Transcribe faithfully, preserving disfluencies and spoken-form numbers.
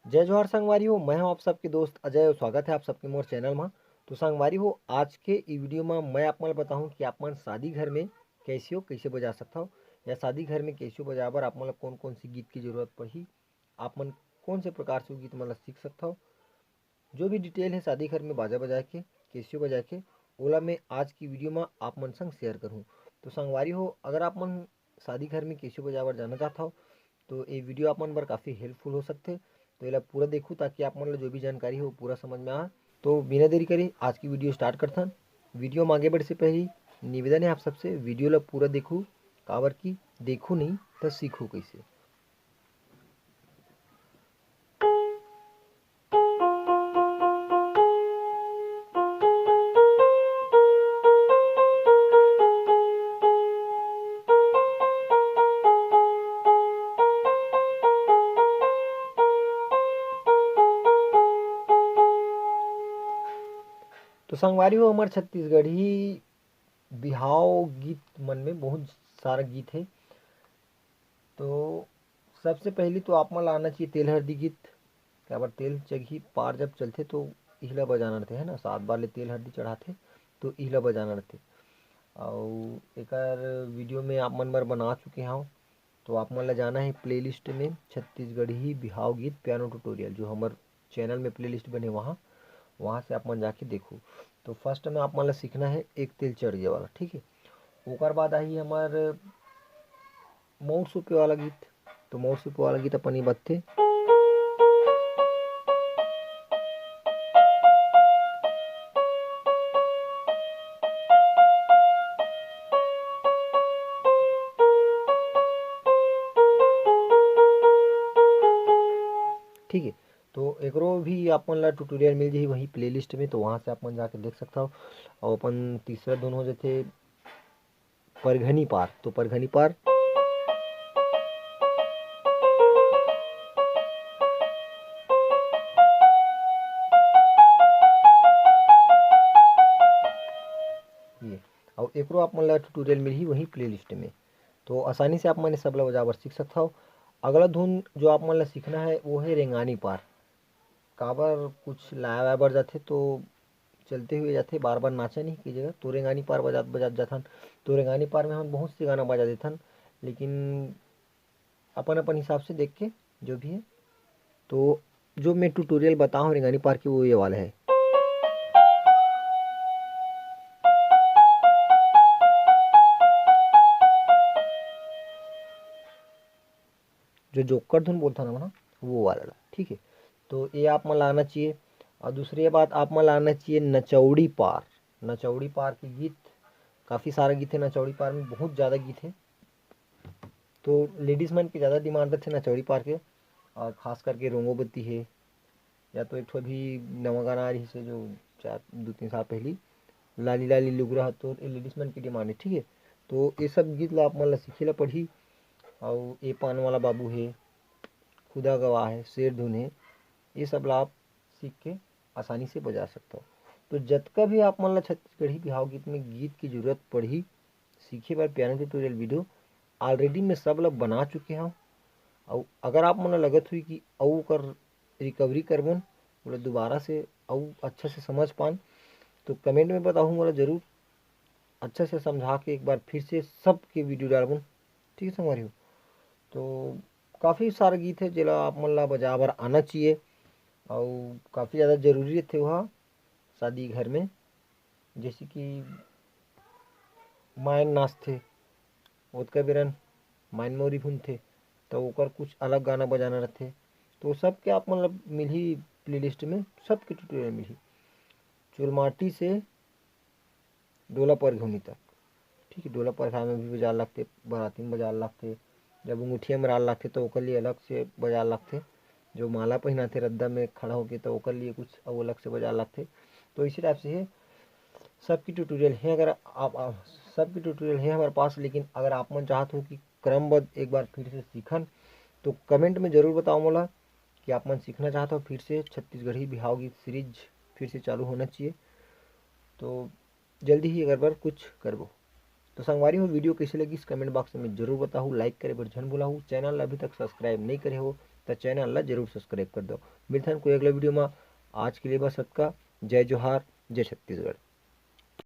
जय जोहार संगवारी हो, मैं हूं आप सबके दोस्त अजय और स्वागत है आप सबके मोर चैनल मा। तो संगवारी हो, आज के ई वीडियो मा मैं आप मन ल बताहूं कि आप मन शादी घर में कैसियो कैसे बजा सकथव या शादी घर में कैसियो बजाए बर आप मन ल कौन कौन सी गीत की जरूरत पड़ही, आप मन कौन से प्रकार से वो गीत मन ल सीख सकथव। जो भी डिटेल है शादी घर में बाजा बजाए के, कैसियो बजाए के, ओला मैं आज की वीडियो मा आप मन संग शेयर करहूं। तो संगवारी हो, अगर आप मन शादी घर में कैसियो बजाए बर जाना चाहत हव, तो ये वीडियो आप मन बर काफ़ी हेल्पफुल हो सकथे। तो एला पूरा देखू, ताकि आप मन ला जो भी जानकारी हो, वो पूरा समझ में आ। तो बिना देरी करे आज की वीडियो स्टार्ट करथन। वीडियो में आगे बढ़े से पहले निवेदन है आप सबसे, वीडियो ला पूरा देखू, काबर कि देखू नहीं तो सीखू कैसे। तो संगवारी हो, हमर छत्तीसगढ़ी बिहाव गीत मन में बहुत सारा गीत है। तो सबसे पहली तो आप मन ला आना चाहिए तेल हरदी गीत। काबर तेल चघी पार जब चलथे तो इहला बजाना रथे, है ना, सात बार ले तेल हरदी चढ़ाथे तो इहला बजाना रथे। अउ एकर वीडियो में आप मन बर बना चुके हव, तो आप मन ला जाना है प्लेलिस्ट में छत्तीसगढ़ी बिहाव गीत पियानो ट्यूटोरियल, जो हमर चैनल में प्लेलिस्ट बने वहाँ, वहाँ से आप मन जाके देखो। तो फर्स्ट में आप मन ला सीखना है एक तेल चढ़ गया वाला, ठीक है। ओकर बाद आही हमर मौर सुपे वाला गीत। तो मौर सुपे वाला गीत अपन ये बजथे। ठीक है, तो एकरो भी आप मन ला ट्यूटोरियल मिल जाही वही प्लेलिस्ट में, तो वहाँ से आप मन जाके देख सकथव। और अपन तीसरा धुन हो जाथे परघनी पार। तो परघनी पार, ये, और एकरो आप मन ला ट्यूटोरियल मिलही वही प्लेलिस्ट में। तो आसानी से आप मन ये सब ला बजाए बर सीख सकथव। अगला धुन जो आप मन ला सीखना है वो है रेंगानी पार। काबर कुछ लाए वाए बर जाथे तो चलते हुए जाथे, बार बार नाचा नहीं की जगह तो रेंगानी पार बजात बजात जाथन। तो रेंगानी पार में हम बहुत से गाना बजा देथन, लेकिन अपन अपन हिसाब से देख के जो भी है। तो जो मैं ट्यूटोरियल बता हूँ रेंगानी पार के, वो ये वाला है। जो जोकर धुन बोलता ना, वो वाला ला, ठीक है। तो ये आप मन ला आना चाहिए। और दूसरी बात, आप मन ला आना चाहिए नचौड़ी पार। नचौड़ी पार के गीत, काफ़ी सारा गीत है नचौड़ी पार में, बहुत ज़्यादा गीत है। तो लेडीज मन के ज़्यादा डिमांड रथे नचौड़ी पार के, और खास करके रोंगो बत्ती है, या तो एक ठो अभी नवा गाना आ रही है जो चार दो तीन साल पहली, लाली लाली लुगरा ह तोर, ये लेडीज मन के डिमांड है, ठीक है। तो ये सब गीत ला आप मन ला सीखे ला पड़ही। और ए पान वाला बाबू है, खुदा गवाह है, शेर धुन है, ये सब ला आप सीख के आसानी से बजा सकथव। तो जतका भी आप मन ला छत्तीसगढ़ी बिहाव गीत में गीत की जरूरत पड़ही सीखे बर, पियानो ट्यूटोरियल वीडियो ऑलरेडी मैं सब ला बना चुके हव। अउ अगर आप मन ला लगत हुई कि अउ ओकर रिकवरी करबन, ओला दोबारा से अउ अच्छा से समझ पान, तो कमेंट में बताहू, मोला जरूर अच्छा से समझा के एक बार फिर से सबके वीडियो डालबन, ठीक है संगवारी हो। तो काफ़ी सारा गीत है जेला आप मन ला बजाए बर आना चाहिए, अउ काफ़ी ज़्यादा जरूरी रहिथे ओहा शादी घर में। जैसे कि मायन नाचथे, ओतका बेरन मायन मौरी भूनथे, तो ओकर कुछ अलग गाना बजाना रहिथे। तो सबके आप मन ला मिलही प्लेलिस्ट में, सबके ट्यूटोरियल मिलही, चुलमाटी से डोला परघौनी तक। ठीक है, डोला परघावे में भी बजार लगथे, बराती में बजार लगथे, जब अंगूठिया में राल लगथे तो ओकर लिए अलग से बजार लगथे, जो माला पहनाथे रद्दा में खड़ा होके तो ओकर लिए कुछ अउ अलग से बजार लगथे। तो इसी टाइप से है, सबकी ट्यूटोरियल है, अगर आप, आप सबकी ट्यूटोरियल है हमारे पास, लेकिन अगर आप मन चाहत हो कि क्रमबद्ध एक बार फिर से सीखन, तो कमेंट में ज़रूर बताओ मोला कि आप मन सीखना चाहत हो फिर से छत्तीसगढ़ी बिहाव गीत सीरीज फिर से चालू होना चाहिए। तो जल्दी ही एकर बर कुछ करबो। तो संगवारी हो, वीडियो कैसे लगिस कमेंट बॉक्स में जरूर बताहू, लाइक करे बर झन भुलाहू, चैनल ला अभी तक सब्सक्राइब नहीं करे हो त चैनल ला जरूर सब्सक्राइब कर दो। मिलथन कोई अगला वीडियो में। आज के लिए बस अतका। जय जोहार, जय छत्तीसगढ़।